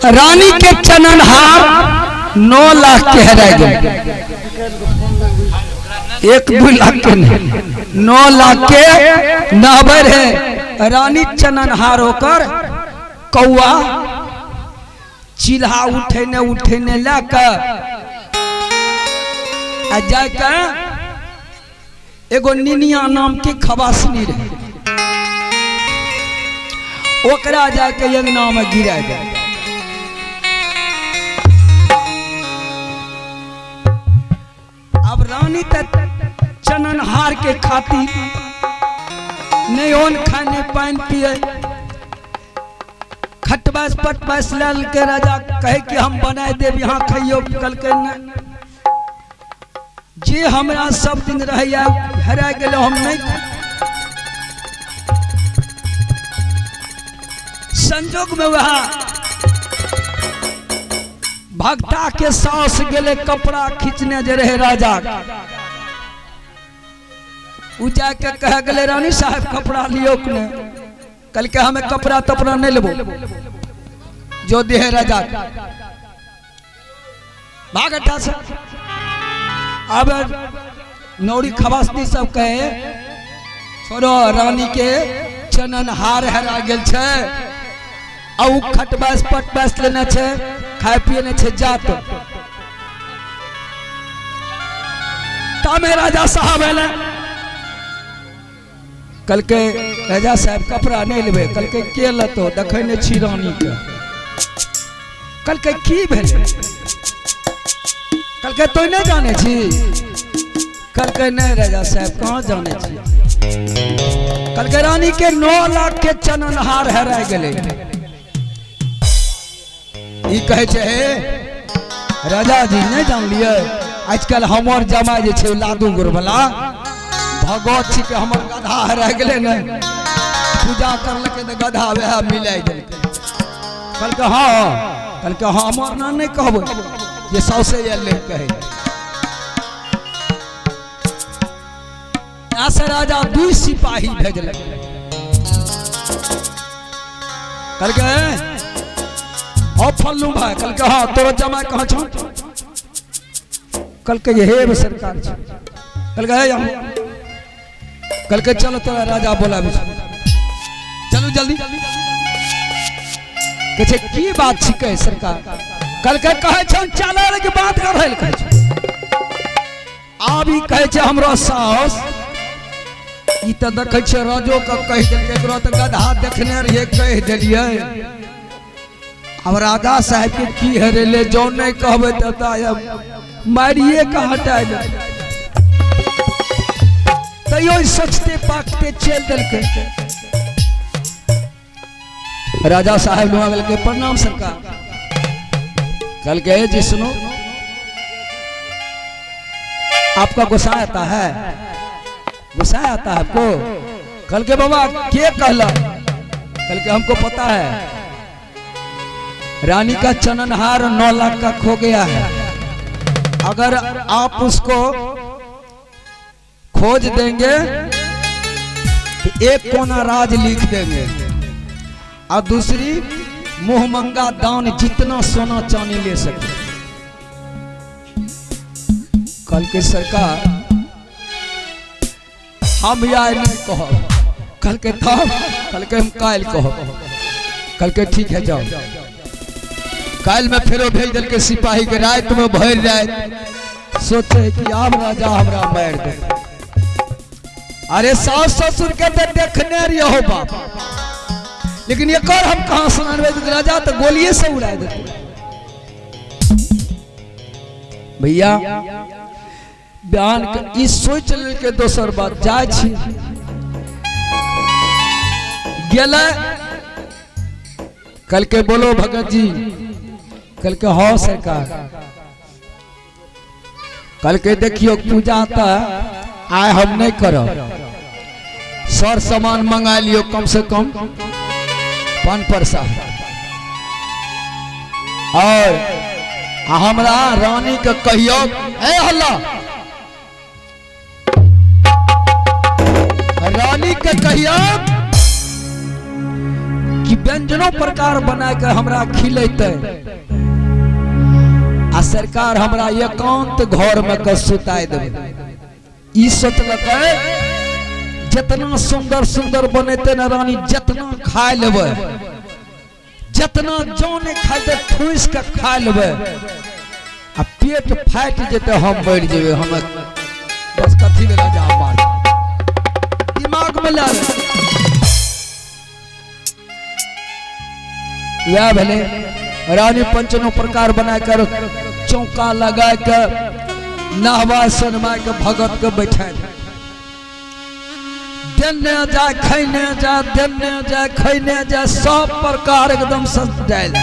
रानी के चननहार 9 लाख के हेरा गेल। 1-2 लाख के नहीं, 9 लाख के नहबै रहे रानी चननहार। होकर कौआ चिल्हा उठेने उठेने लए कऽ आ जाके एगो निनिया नाम के खबासनी रहे, ओकरा जाके अंगना में गिरा दे। अब रानी त चननहार के खातिर नहीं ओन खाने पानी पिए, खटबैस पटबैस लेल के। राजा कहे कि हम बनाए देब, यहाँ खइयो। कहलकै नहीं, जे हमरा सब दिन रहैया हेरा गेल, हम नहीं खाइ। संजोग में वह भक्ता के सास गेले कपड़ा खींचने जे रहे राजा, उ जाके कह गेले, रानी साहब, कपड़ा लियो के ने? कहलकै, हमें कपड़ा तपड़ा नहीं लेबो, जो दे राजा भाग हटा से। अब नौरी खबासनी सब कहे, छोड़ो, रानी के चनन हार हेरा गेल छै आ उ खटबैस पटबैस लेने छै, खाय पिए ने छै जात। तामे राजा साहब एले। कहलकै, राजा साहब, कपड़ा नहीं लेबै? कहलकै, के लेतो? देखै नहि छी रानी के? कहलकै, की भेलै? कहलकै, तो नहि जानै छी? कहलकै, नहि राजा साहब, कहाँ जानै छी? कहलकै, रानी के 9 लाख के चननहार हेरा गेलै। ई कहै छै, हे राजा जी, नहि जानलियै? आजकल हमर जमाइ जे छै लादू गुड़ वाला भगवत छिकै। हमर गधा हेरा गेलै ने, पूजा करलकै तऽ गधा वएह मिलाइ देलकै। कहलकै, हँ। कहलकै, हँ, हमर नाम नहि कहबै जे सौसे आयल नहि कहै। यहाँ से राजा दू सिपाही भेजलक। कहलकै, ओ फल्लू भाई। कहलकै, हाँ, तोरो जमाइ कहाँ छौ? कहलकै, हे सरकार छै। कहलकै, हे यहाँ। कहलकै, चलो, तोरा राजा बोलाबै छौ, चलू जल्दी। कहै छै, की बात छिकै सरकार? कहलकै, कहै छौ चलै के बात करै लए कहै छौ। आब ई कहै छै, हमरो साउस ई तऽ देखै छियै राजो के कहि देलकै, एकरो तऽ गधा देखने रहियै, कहि देलियै। आब राजा साहेब के की हेरेले? जौ नहि कहबै तब तऽ आब मारिए के हटा दे। तैयो ई सोचते पाकते चलि देलकै। राजा साहेब लुआ गेलकै, प्रणाम सरकार। कहलकै, "ए जी, सुनो, आपका गुस्सा आता है? गुस्सा आता है आपको?" कहलकै, बाबा, के कहला? कहलकै, हमको पता है, रानी का चननहार 9 लाख का खो गया है। अगर आप उसको खोज देंगे तो एक कोना राज लिख देंगे और दूसरी मुंह मंगा दान, जितना सोना चांदी ले सके। कल के सरकार, हम आइ नहीं कहब। कल के तब? कल के हम काल्हि कहब। कल के ठीक है, जाओ। काल्हि में फेरो भेज दिल के सिपाही के। रात में भरि रात सोचे कि आब राजा हमरा मारि दे। अरे, सास ससुर के तो देखने रहियो हो बाप, लेकिन एकर हम कहाँ सुनाबे? तो राजा तो गोलिये से उड़ा देते। भैया, बयान के ई सोच लेलकै। दोसर बात, जाइ छी गेलै। कहलकै, बोलो भगत जी। कहलकै, हाँ सरकार। कहलकै, देखियौ, पूजा तऽ आइ हम नहि करब, सर सामान मंगा लियौ, कम से कम पान प्रसाद, और हमरा रानी के कहियौ, ए हल्ला, रानी के कहियौ कि व्यंजनों प्रकार बना के हमरा खिलेते आ सरकार हमरा एकांत घर में के सुताय देबै। ई सोचलकै जितना सुंदर सुंदर बनेते न रानी, जितना खाय लेबै, जितना जाने खाते ठूस के खा लेबै आ पेट फाटि जेतै, हम मरि जेबै। हम बस कथी ले राजा मार दिमाग में ला वएह भेलै। रानी पंचनो प्रकार बना कर चौका लगा के नहवा सोनवा के भगत के बैठा देने जाय, खैने जाय, देने जाय, खैने जाय, सब प्रकार एकदम सजायल।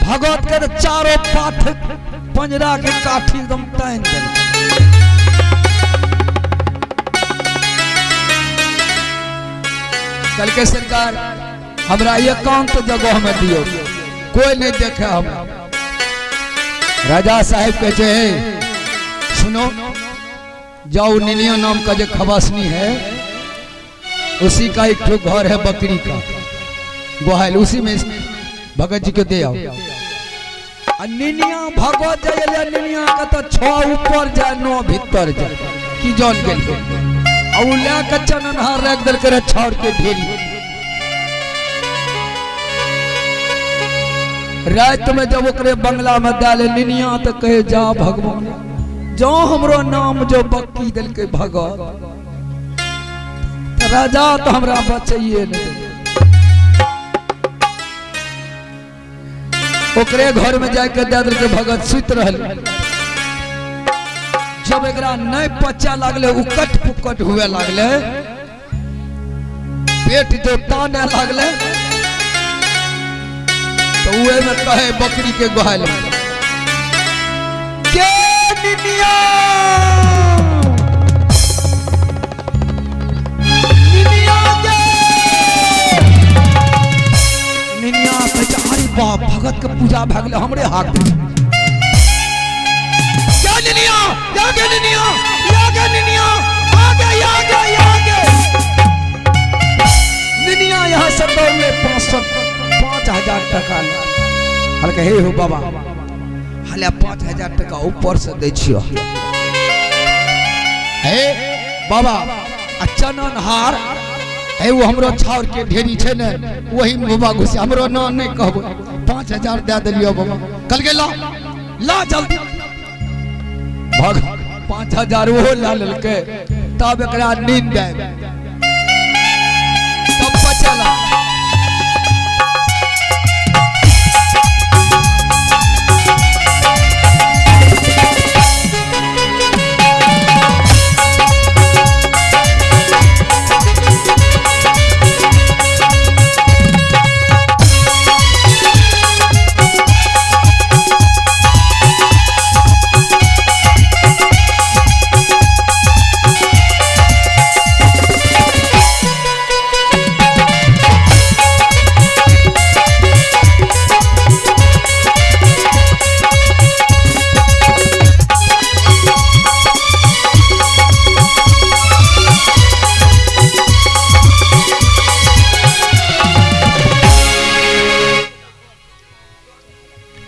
भगत के चारों पाठ पंजरा के काठी एकदम तानि देल। कल के सरकार हमरा एकांत जगह में दियो, कोई नहीं देखे हमरा। राजा साहेब कहै छै, हे सुनो, जाओ नीलिया नाम का जो खबासनी है उसी का एक ठो घर है बकरी का गोहाल, उसी में भगत जी को दे आओ। आ निनिया भगत जाइए, निनिया का तो 6 ऊपर जाए 9 भीतर जाए, की जान गेल। आ उ लए के चननहार राखि देलकै रहे छाउर के ढेरी। रात में जब ओकरे बंगला में दे निनिया तो कहे जा भगवान जो हमरो नाम जो बक्की देलकै भगत, तो राजा तो हमरा बचैये नहीं। ओकरे घर में जाके दे देलकै भगत सुति रहल। जब एकरा नहीं पचा लागले, उकट पुकट हुए लागले, पेट जो ताने लागले, तो उहे में कहे बकरी के गोहाल में के निनिया निनिया के निनिया कहै छै, अरे बाप भगत के पूजा भए गेलै, हमरे हाथ दै छै। क्या निनिया, या गे निनिया, या गे निनिया, आ गे, या गे, या गे। निनिया यहाँ से दौड़ले 5,000 टका ले। कहलकै, हे हो बाबा, हले 5,000 टका ऊपर से दै छियो। हे बाबा, आ चनन हार हे वो हमरो छाउर के ढेरी छै ने, वही में बाबा घुसे, हमरो नाम नहीं कहबो, 5,000 दे देलियो बाबा। कहलकै ला ला जल्दी। भग 5,000 ओहो ला लेलकै। तब एकरा नींद आयल, तब बचला।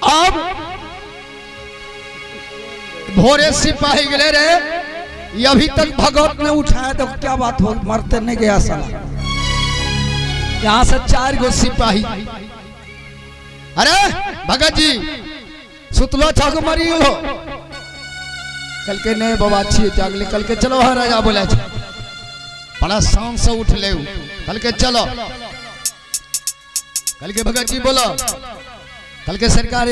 अब भोरे सिपाही गले रे, ये अभी तक भगत ने उठाया तो क्या बात हो, मरते नहीं गया साला। यहाँ से 4 गो सिपाही, अरे भगत जी सुतलो छक मरी हो। कल के नहीं बाबा छिए जागले। कल के चलो हाँ राजा बोले छे, बड़ा शान से उठ ले। कल के चलो। कल के भगत जी बोलो, कल के सरकार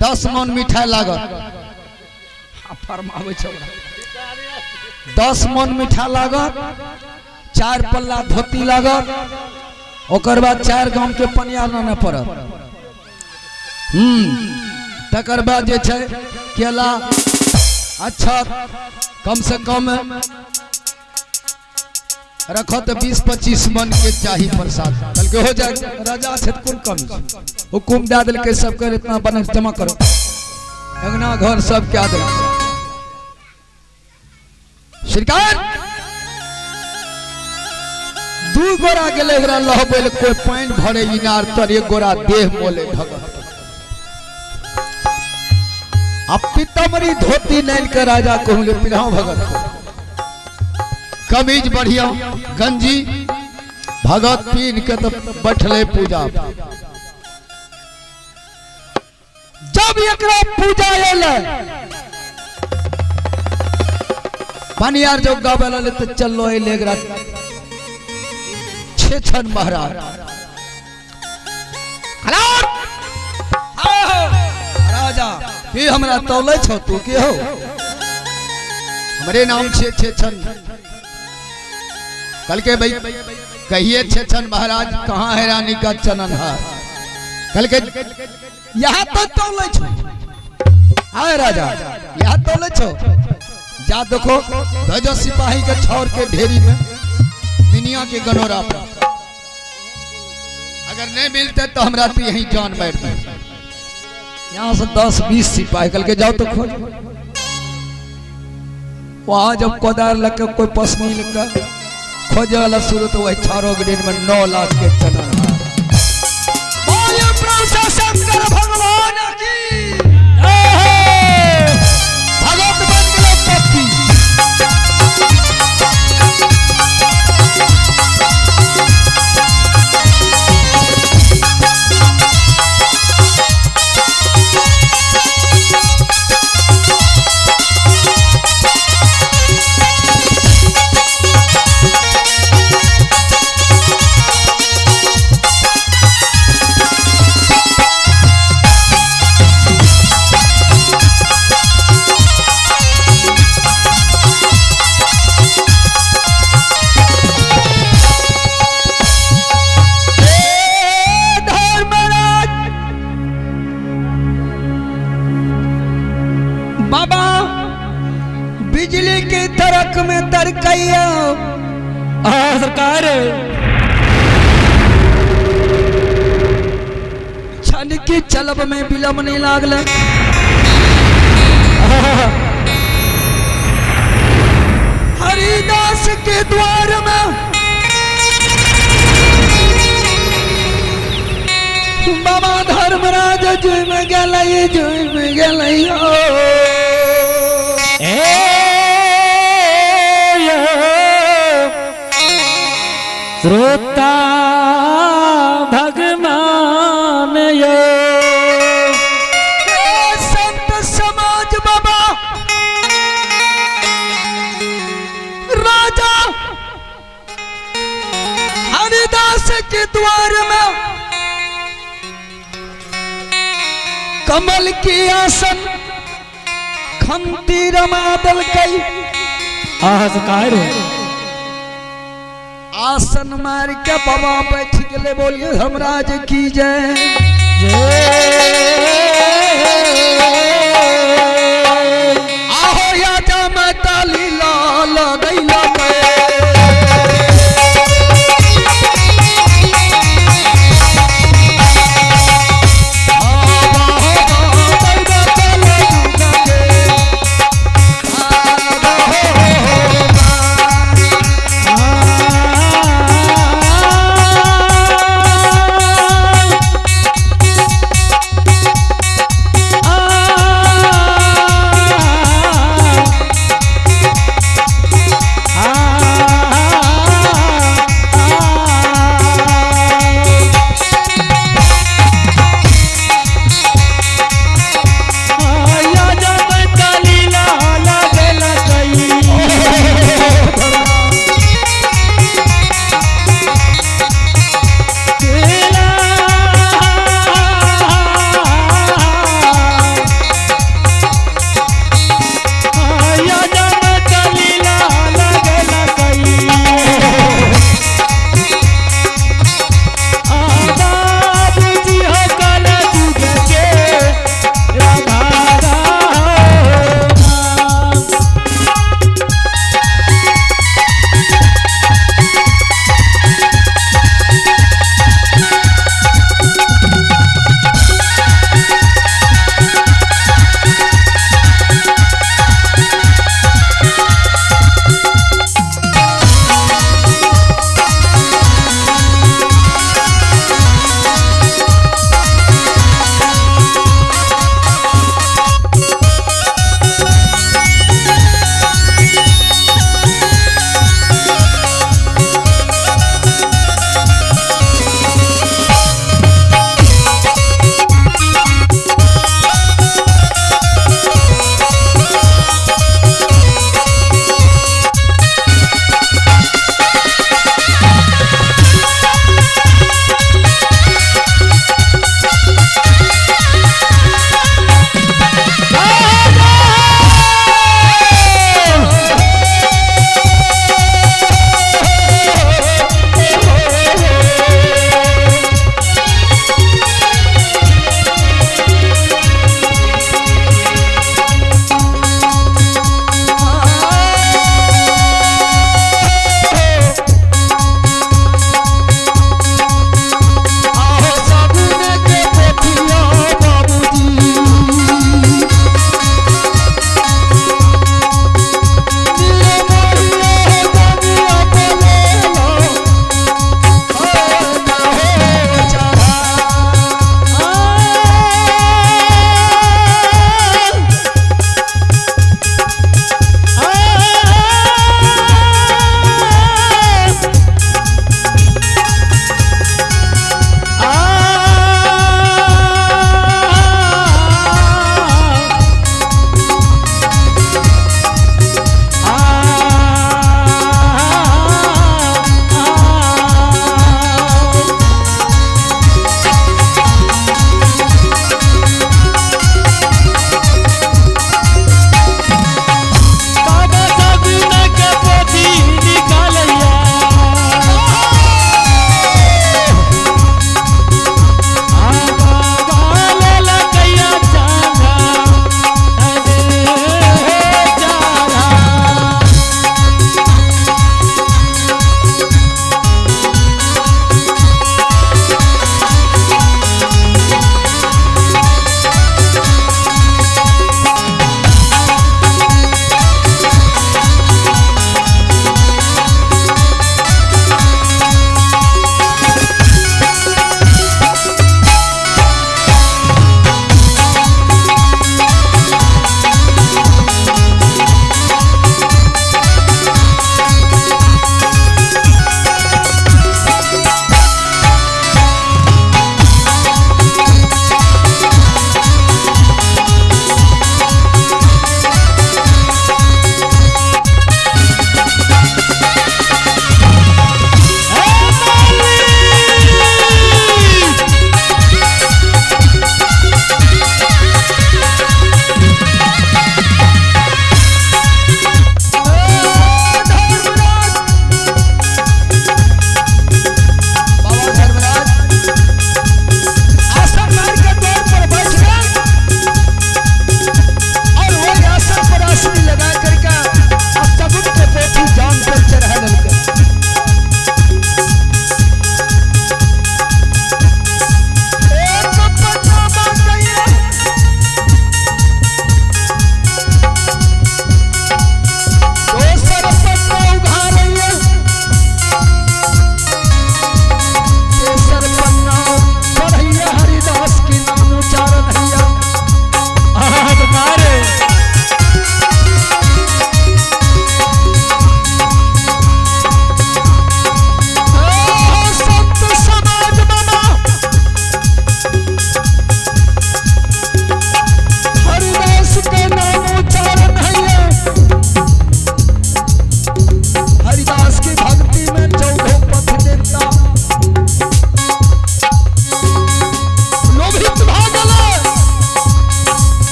10 मन मिठाई लागत। फरमाबै छै ओकरा। 10 मन मिठाई लागत, 4 पल्ला धोती लागत, ओकर बाद 4 गाम के पनिया लाने पड़त। तकर बाद जे छै केला अच्छा कम से कम रखो तो 20-25 मन के चाही प्रसाद। कल के हो जाए, राजा छै कोन कमी, हुकुम दे देलकै सबके इतना बना जमा करो, अंगना घर सब क्या दे। श्रीकांत दू गोरा गेलै ओकरा लहबै लए, कोई पानि भरे इनार तर, एक गोरा देह मोले भगत। अब पीतामरी धोती नाइन के राजा कहूँ ले पिन्हाओ भगत को, कमीज बढ़िया गंजी, भगत पीन के तो बैठले पूजा। जब एकरा पूजा एलै पनियार जब गावे लगलै तो चलो एलै एकरा छेछन महाराज। राजा की हमरा तौलै छौ तू के हो? हमरे नाम छे छेछन। कल के भाई कहिए छेछन महाराज कहाँ है रानी का चननहार? कल के यहाँ तो तौलै छौ। आए राजा यहाँ तौलै छौ, जा देखो भेजो सिपाही के छौर के ढेरी में मिनिया के गनोरा पर, अगर नहीं मिलते तो हमरा तो यहीं जान बैठ दे। यहाँ से 10-20 सिपाही कल के जाओ तो खोज। वहां जब कोदार लग कोई पसनी लग खोजे वाला शुरू तो वही छारो ग्रीन में 9 लाख के चना। शंकर भगवान की भगत बन गए पति। बाबा बिजली के तरक में तरकैया सरकार छन की चलब में विलंब नहीं लागल। हरिदास के द्वार में बाबा धर्मराज जुम गेलै जुम गेलै। श्रोता भगवान यो संत समाज बाबा राजा हरिदास के द्वार में कमल की आसन खंती रमा दलकई। सरकार आसन मार के बाबा बैठ गए। बोलिए धर्मराज की जय।